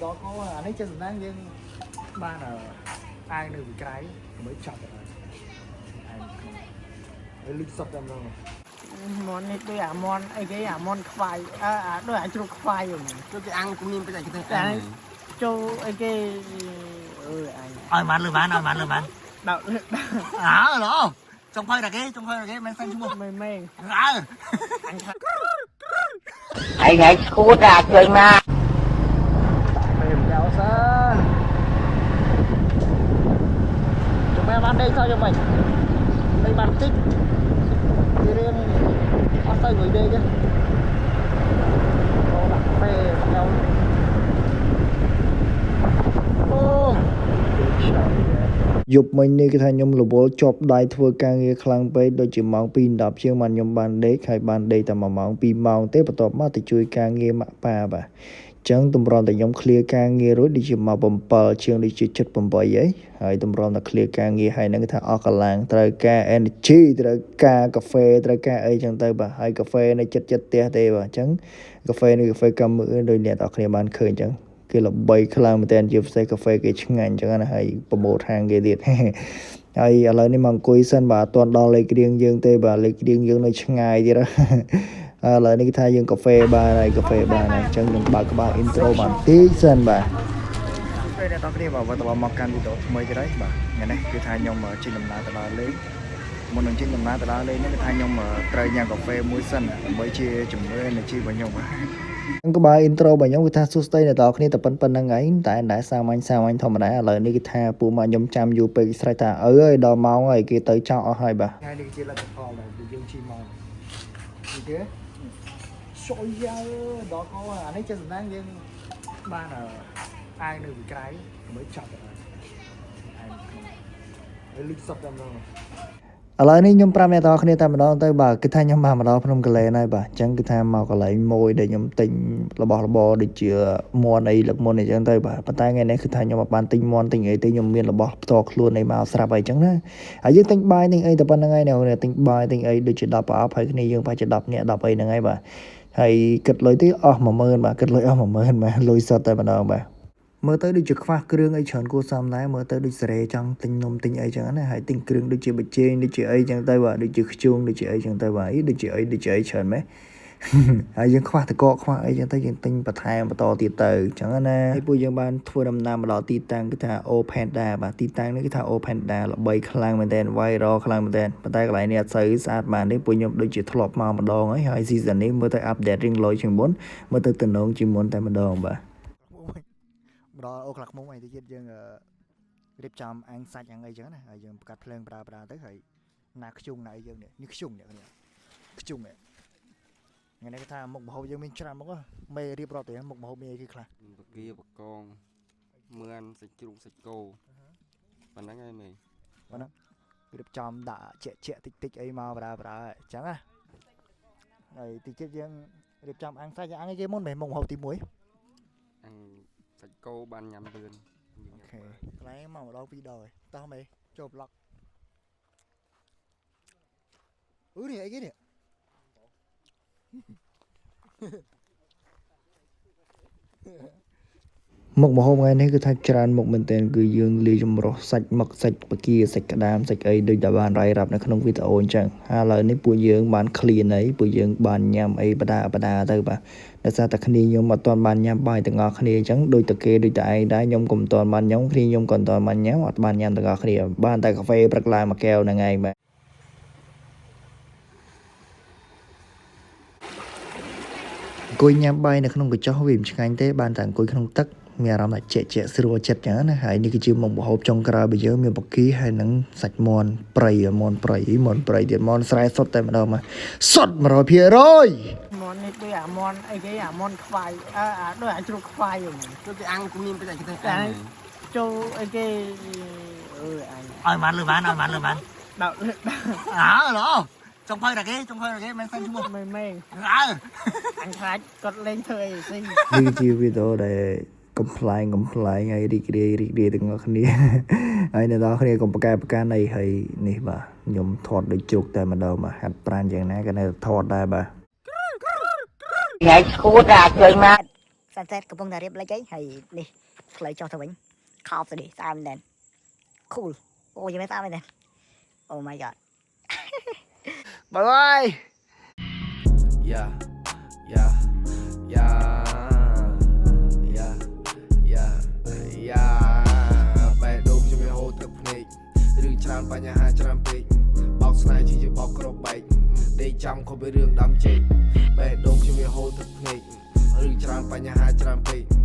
ដល់កអានេះចេះសំណាងយើងបានអាវនៅពីក្រៅដើម្បីចាប់ទៅហើយអាវក្នុងហើយលិចសពតែម្ដង មន់នេះដូចអាមន់អីគេអាមន់ខ្វាយអើអាដូចអាជ្រូកខ្វាយហ្នឹង ចូលគេអាំងគំនាមបច្ចេកទេស តែចូលអីគេអឺអញ ឲ្យបានលើបានឲ្យបានលើបាន ដោត អើឡូចុងភៅតាគេចុងភៅតាគេមិនសិនឈ្មោះ មេមេ អើ អញថា ឯងឯងឈួតអាឃើញមក ពេលយ៉ាវសិនចុងបែបានដេកសោះយ៉ាងម៉េចដេកបានតិចវារៀងអត់ទៅងុយដេកទេអូដាក់ពេលយ៉ាវអូ យប់មិញនេះគឺថាខ្ញុំរវល់ជាប់ដៃធ្វើការងារខ្លាំងពេកដូចជាម៉ោង2:10ជាងបានខ្ញុំបានដេកហើយបានដេកតែ1ម៉ោង2ម៉ោងទេបន្ទាប់មកទៅជួយការងារម៉ាក់ប៉ាបាទអញ្ចឹងតម្រាំតែខ្ញុំ clear ការងាររួចដូចជាម៉ោង7ជាងដូចជា7:08អីហើយតម្រាំតែ clear ការងារហើយហ្នឹងគឺថាអស់កម្លាំងត្រូវការ energy ត្រូវការកាហ្វេត្រូវការអីចឹងទៅបាទហើយកាហ្វេនៅចិត្តចិត្តផ្ទះទេបាទអញ្ចឹងកាហ្វេនេះកាហ្វេកម្មមើលដោយអ្នកទាំងអស់គ្នាបានឃើញអញ្ចឹង គេល្បីខ្លាំងមែនតើជាពិសេសកាហ្វេគេឆ្ងាញ់អញ្ចឹងណាហើយប្រម៉ូទហាងគេទៀត ហើយឥឡូវនេះមកអង្គុយសិនបាទអត់ទាន់ដល់លេខរៀងយើងទេបាទលេខរៀងយើងនៅឆ្ងាយទៀតហ៎ ឥឡូវនេះគេថាយើងកាហ្វេបានហើយកាហ្វេបានហើយអញ្ចឹងខ្ញុំបើកក្បាល intro បានតិចសិនបាទ ពេលអ្នកទាំងគ្នាបាទវិលត្រឡប់មកកាន់វីដេអូថ្មីទៀតហើយបាទថ្ងៃនេះគឺថាខ្ញុំជិះដំណើរទៅដល់លេងមុននឹងជិះដំណើរទៅដល់លេងនេះគឺថាខ្ញុំត្រូវញ៉ាំកាហ្វេមួយសិនដើម្បីជាជំនួយ energy របស់ខ្ញុំបាទ ហ្នឹងក្បាល intro របស់ខ្ញុំគឺថាសួស្តីអ្នកទាំងអស់គ្នាតែប៉ុណ្្នឹងឯងតែតែសាមញ្ញសាមញ្ញធម្មតាឥឡូវនេះគឺថាពួកម៉ាក់ខ្ញុំចាំយូរពេកស្រេចថាឪអើយដល់ម៉ោងហើយគេទៅចោលអស់ហើយបាទ ថ្ងៃនេះគឺជាលទ្ធផលដែលយើងជិះមកនេះទេសុយយ៉ាដល់កអានេះចេះសំណាងយើងបានអាវនៅពីក្រៅដើម្បីចាប់ទៅហើយអាវក្នុងហើយលិចសពតែម្ដង ឥឡូវនេះខ្ញុំប្រាប់អ្នកទាំងអស់គ្នាតែម្ដងទៅបាទគឺថាខ្ញុំបានមកដល់ភ្នំកលែនហើយបាទអញ្ចឹងគឺថាមកកន្លែងមួយដែលខ្ញុំទិញរបស់របរដូចជាមន់អីលើកមុនអីចឹងទៅបាទប៉ុន្តែថ្ងៃនេះគឺថាខ្ញុំអត់បានទិញមន់ទិញអីទេខ្ញុំមានរបស់ផ្ទាល់ខ្លួនអីមកស្រាប់អីចឹងណាហើយយើងទិញបាយទិញអីតែប៉ុណ្្នឹងឯងអ្នកនរទិញបាយទិញអីដូចជា10ប្រអប់ហើយគ្នាយើងប្រហែលជា10នាក់10អីហ្នឹងហើយបាទហើយគិតលុយទេអស់10000បាទគិតលុយអស់10000បាទលុយសុទ្ធតែម្ដងបាទ មើលទៅដូចជាខ្វះគ្រឿងអីច្រើនគួរសមដែរមើលទៅដូចសេរីចង់ទិញនំទិញអីចឹងណាហើយទិញគ្រឿងដូចជាប៊ីចេងដូចជាអីចឹងទៅបាទដូចជាខ្ជូងដូចជាអីចឹងទៅបាទអីដូចជាអីដូចជាអីច្រើនម៉េះ ហើយយើងខ្វះតកកខ្វះអីចឹងទៅយើងទិញបន្ថែមបន្តទៀតទៅចឹងណាហើយពួកយើងបានធ្វើដំណើរមកដល់ទីតាំងគឺថា O Panda បាទទីតាំងនេះគឺថា O Panda ល្បីខ្លាំងមែនទែន viral ខ្លាំងមែនទែនប៉ុន្តែកន្លែងនេះអត់សូវស្អាតបានទេពួកខ្ញុំដូចជាធ្លាប់មកម្ដងហើយហើយ season នេះមើលទៅ update រៀងលយជាងមុនមើលទៅទំនងជាងមុនតែម្ដងបាទ មកដល់អូខ្លាក់មុំអីទៅទៀតយើងរៀបចំអាំងសាច់អាំងអីចឹងណាហើយយើងបង្កាត់ភ្លើងប្រើប្រើទៅហើយណាខ្ជុងណាអីយើងនេះនេះខ្ជុងនេះនេះខ្ជុងនេះថ្ងៃនេះគេថាមុខម្ហូបយើងមានច្រើនមុខមេរៀបរាប់ទៅមុខម្ហូបមានអីគេខ្លះ បកាបកងមឿនសាច់ជ្រូកសាច់គោប៉ុណ្ណឹងហើយមេ រៀបចំដាក់ជាក់ជាក់តិចតិចអីមកប្រើប្រើអញ្ចឹងណាហើយតិចទៀតយើងរៀបចំអាំងសាច់អាំងអីគេមុនមេមុខម្ហូបទី1អូ អាំងសាច់គោបានញ៉ាំលឿន ខេកន្លែងមកម្ដងពីរដងហើយតោះមេចូលប្លុកអឺនេះអីគេនេះ មុខម្ហូបថ្ងៃនេះគឺថាច្រើនមុខមែនទែនគឺយើងលាយចម្រុះសាច់មឹកសាច់បកាសាច់ក្តាមសាច់អីដូចតែបានរាយរាប់នៅក្នុងវីដេអូអញ្ចឹងហើយឥឡូវនេះពួកយើងបាន clean អីពួកយើងបានញ៉ាំអីបដាបដាទៅបាទដោយសារតែគ្នាខ្ញុំអត់ទាន់បានញ៉ាំបាយទាំងអស់គ្នាអញ្ចឹងដូចតែគេដូចតែឯងដែរខ្ញុំក៏មិនទាន់បានញ៉ាំគ្នាខ្ញុំក៏មិនទាន់បានញ៉ាំអត់បានញ៉ាំទាំងអស់គ្នាបានតែកាហ្វេព្រឹកឡើងមួយកែវហ្នឹងឯងបាទ អង្គុយញ៉ាំបាយនៅក្នុងកញ្ចុះវាមិនឆ្ងាញ់ទេបានតែអង្គុយក្នុងទឹកមានអារម្មណ៍ថាជែកជែកស្រួលចិត្តចឹងណាហើយនេះគឺជាមុខម្ហូបចុងក្រោយរបស់យើងមានបកាហើយនឹងសាច់មាន់ព្រៃមាន់ព្រៃមាន់ព្រៃទៀតមាន់ស្រែសុទ្ធតែម្ដងមកសុទ្ធ100% មន់នេះដូចអាមន់អីគេអាមន់ខ្វាយអើអាដូចអាជ្រូកខ្វាយហ្នឹង ចូលគេអាំងគំនាមបច្ចេកទេស តែចូលអីគេអឺអញ ឲ្យបានលើបានឲ្យបានលើបាន ដោត អើឡូចុងភៅតាគេចុងភៅតាគេមិនសិនឈ្មោះ មេមេ អើ អញខ្លាចគាត់លេងធ្វើអីស៊ី នេះគឺជាវីដេអូដែលកំ pl ែងកំ pl ែងហើយរីករាយរីករាយទាំងអស់គ្នា ហើយអ្នកទាំងអស់គ្នាកុំប្រកែប្រកាន់អីហើយនេះបាទខ្ញុំថតដូចជ្រុកតែម្ដងបាទហាត់ប្រានយ៉ាងណាក៏នៅតែថតដែរបាទ ឯងឈួតអាឃើញមក Sunset កំពុងតែរៀបលិចអីហើយនេះផ្លូវចុះទៅវិញខោបទៅនេះស្អាតមែនទែន Cool. អូយមិនស្អាតមែនទែន Oh my God. Bye bye. Yeah. បេះដូងខ្ញុំវាហូរទឹកភ្នែករឿងច្រើនបញ្ហាច្រើនពេកបោកស្នេហ៍ជាជាបោកក្របបែកដេកចាំខុសពីរឿងដាំចេកបេះដូងខ្ញុំវាហូរទឹកភ្នែករឿងច្រើនបញ្ហាច្រើនពេក។